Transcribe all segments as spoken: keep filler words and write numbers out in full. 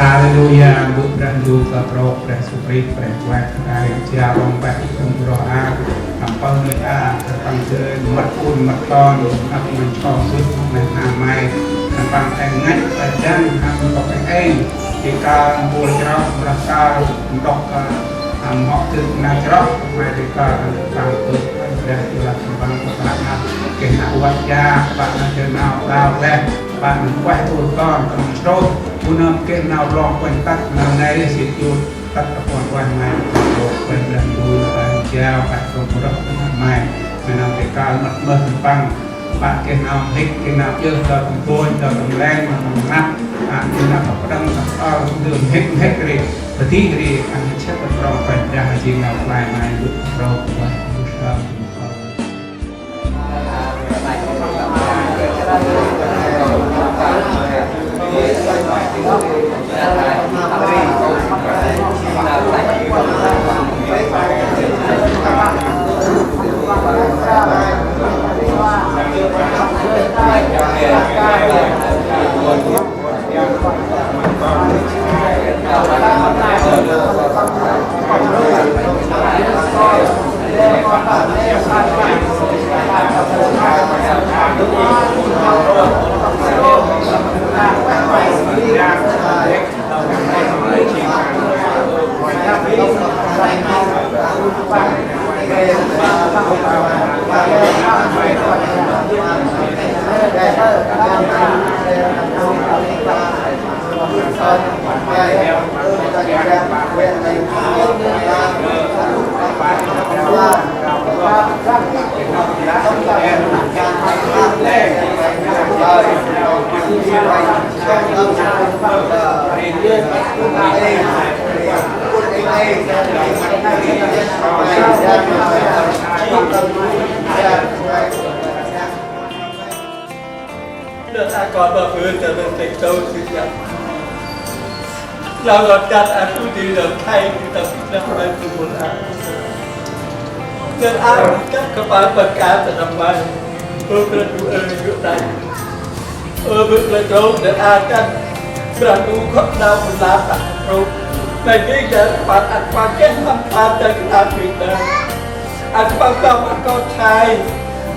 Haleluya, bơ̆ Brah Ndu kơt rôk, Brah Yêsu Krist, Brah Huêng Ai, Cha Rŏng Bơ̆ Phung Roh A, Tâm pơh mĭt a, tâm dơi mât un mât ton, ăp mân chong sŭt mân a may, tâm păng êng ngăch, êng dăn, hăm ntŭk êng êng, di kơl mpôl chroh, mrah kơl, ntŭk kơl, hăm hŏ tưk na chroh, may di kơl, tâm păng tưk, dah di lăp tâm păng tŭk lăp na, geh na uăt ya, kơpă na jơ nau, đao leh, kơpă na ueh ur kon, tâm chroh, bu nơm geh nau rlong kuêng tât, nau nây rêh sĭt jut, tât ta pôn ueh may, kơpă ueh Brah Ndu, ueh Jao, kơpă rôk rơh may. May nơm di kơl mât mơh tâm păng, kơpă geh nau mhĭk, geh nau djơh, dơm tâm bônh, dơm tâm leng, dơm tâm ngăp, ăn geh nau păng păng, dơm mhĭk mhĭk ri, padih ri, ăn chăt tâm rŏng ueh Brah, jêng nau khlay may, lŭ rôk ueh, lŭ sơm. Nơh a kon ma bơ̆ ta nơh têk tâu sĭt yơh. Nau lŏ dăn a tu di nơh khay di tâm sĭt nơh may tu mul a. Nơh a kăp kơpal bơ̆ ka ta nơh may. Ơ Brah Ndu ơi, yơh đay. Ơ bơ̆ lĕ trôk nơh a kăp Brah Ndu khŏt nau mul a ta trôk. May di yơh kơpal ăn kơpal geh mâm kơpal ta kơpal sĭt nơh. Ăn kơpal ta mât kon khay.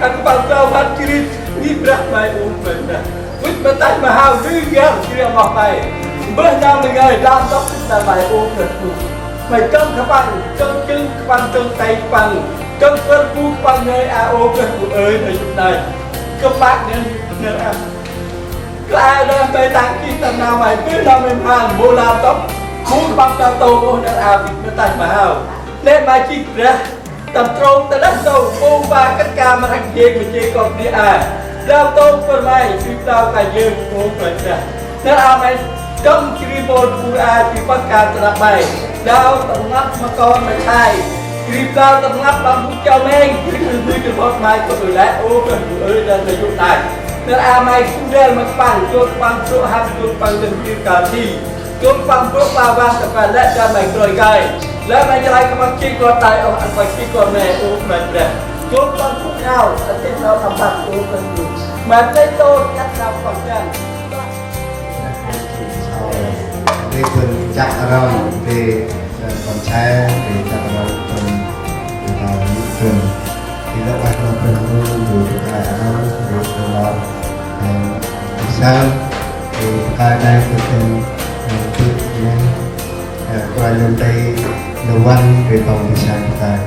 Ăn kơpal ta mât jêh ri ngih Brah may ŭnh Brah. Wĭt ma tah ma hao, lư yơr jêh ri amoh may. Mbơh nau ngơi lam ntŭk ta may ôh Brah Ndu. May dâng kơpăng, dâng jâng kơpăng, dâng tay kơpăng, dâng kơl bu kơpăng ngơi a ôh Brah Ndu ơi, may yŭk nai. Kơpăng ngăn, ngăn a. Kơl a nơh may tăng kih tâm nau may, bơh nau may mham, mâu lam ntŭk. Bu kơpăng ta tông ôh ngăn a, wĭt ma tah ma hao. Lĕ may jêng Brah. Tâm trôk ta nơh tông, pô ba kăt ka ma rhăk jêng ma jêng kŏp di a. Blao tông pơr may, jêh blao ka jêng, pô pơr Brah. Nơh a may, dâng jêh ri mpôl bu a, jêh pơh ka ta năp may. Blao tâm ngăp ma kon ma khay. Jêh ri blao tâm ngăp ma bu chao meng, jêh ri kơ mui kơ bot may, kơ ơi lĕ, ơ Brah Ndu ơi, đah nơh yŭk nai. Nơh a may, kŭm đel ma kơpăng, jot kơpăng, jot hăp, jot kơpăng, dâng jêh ri ka thi. Chôm păng bơ̆ ba wan ta pa lĕ ta may kroi kai. Lĕ may chalai kơpăng chih kon tay ôh, ăn kơpăng chih kon nê ôh, may Brah. Chôm păng bơ̆ nau, ăn chih nau tâm păng ôh, may Brah. May play tô, chăt nau păng jan. Ri bân chăp arăng, ri, ơ, kon se, ri chăp arăng bân, ơ, ri bân. Ri lŏ ueh ma Brah Ndu, ri bơkai arăng, ri bân lŏ, ơ, ri sơm, ri bơkai nây bân, ơ, bân, ơ, ơ, kôranh nơm tây, nơm văng, ri bân ri sơm bơkai.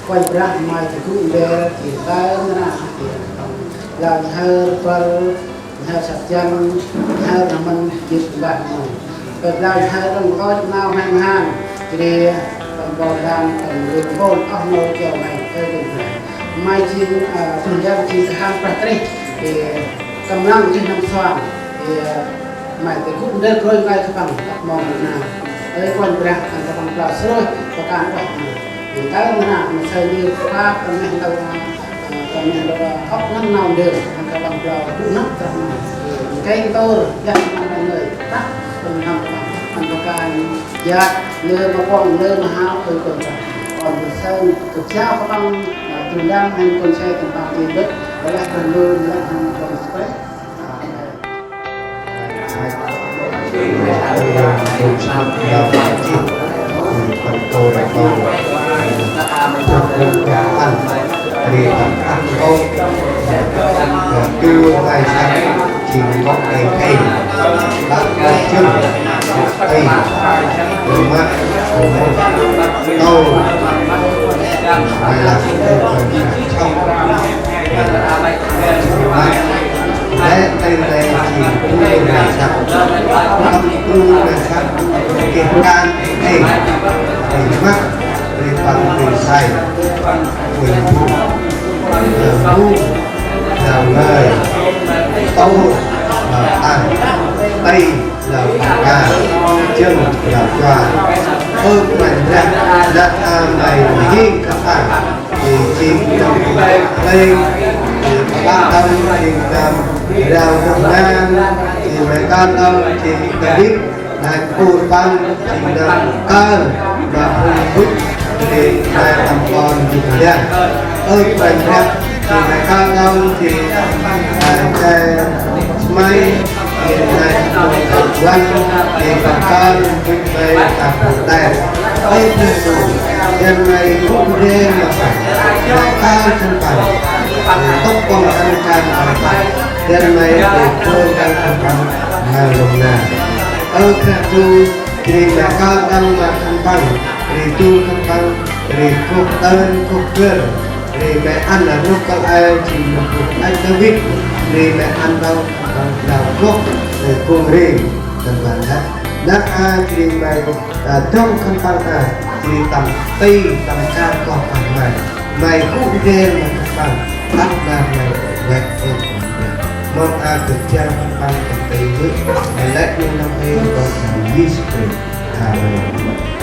Kôranh Brah May tơgŭ ndrel, jêh ri ntơm nơm nơm, jêh ri ntơm blau nhhơr băl, nhhơr săk jăn, nhhơr nơm mân jêh ri mbah nơm. Băl blau nhhơr nơm nkoch nau hên mhan, jêh ri ntơm bol đam, ntơm rưng bol oh nô chao may, ơ Kôranh Brah. May jêng, ơ, Kôranh Brah jêng kahan Brah Krist, jêh ri tâm răng jêh nơm suan, jêh ri, ơ, May tơgŭ ndrel brôi ngai khân păng, tât mong nơm nơm. Ơ Kôranh Brah, ăn khân păng blau srôih, pah kan ueh ma. Ntơm nơm nơm, ma say ni pah, tâm neh ntơm nơm, ơ, tâm neh ntơm nơm, ŏk nơm nau ndơ, ăn khân păng blau gŭ năp trăp nơm. Kêng tôr, yah nơm nơm ngơi, tât tâm nơm khân păng, ăn pah kan, yah, lơ ma pŏng, lơ ma hao, ơ Kôranh Brah. Kon Brah Sơm, tŭk jao khân păng, ơ, tu ndăng, hên kon se khân păng, i bơ̆t, leh Brah Ndu, leh hên kon Brah Sơm. Lĕ tơl nây jêng bu nây săk, tâm bu nây săk, geh kan ê, ê măk, ri păng ri sai, ri bu, ri bu, nau ngơi, tôr, nau ăn, tây, nau păng ka, jâng, nau jua. Ơ Kôranh Brah, lăp a may hên kăp a. Jêng jêng nơm bu têng, jêng kăp a tâm, jêng tâm rao rŏng ngan, jêng may kan tâm, jêng tâm bĭt, nai bu păng, jêng nơm kơl, ma phung bŭt, jêng nai tâm kon, jêng dah. Ơ Kôranh Brah, jêng may kan tâm, jêng, ơ, nai smay, jêng nai tâm kon, jêng tâm kon, jêng may tâm kon, jêng Ơ Brah Ndu, dăn may gŭ ndrel ma păng, may kan khân păng, ntŭk păng ăn kan ma păng, dăn may gŭ ndrel khân păng ma lŏng nar. Ơ Brah Ndu, ri may kan tâm ma khân păng, ri du khân păng, ri kuh tơm kuh gơr, ri may ăn nơm rŭk kăl e jêng nơm rŭk ăch Đavid, ri may ăn đŏng khân păng đao gŏ, ri kŭng ri khân păng hăt. Nau aơ jêh ri May, a, dŏng khân păng aơ, jêh ri tâm ti, tâm kan kloh păng May. May gŭ ndrel ma khân păng, tât nar May văch êng Kôranh Brah. Mâm aơ gâp jao khân păng tâm ti yơh, May lĕ nau nây, Kôranh Brah Yêsu Krist. Amen.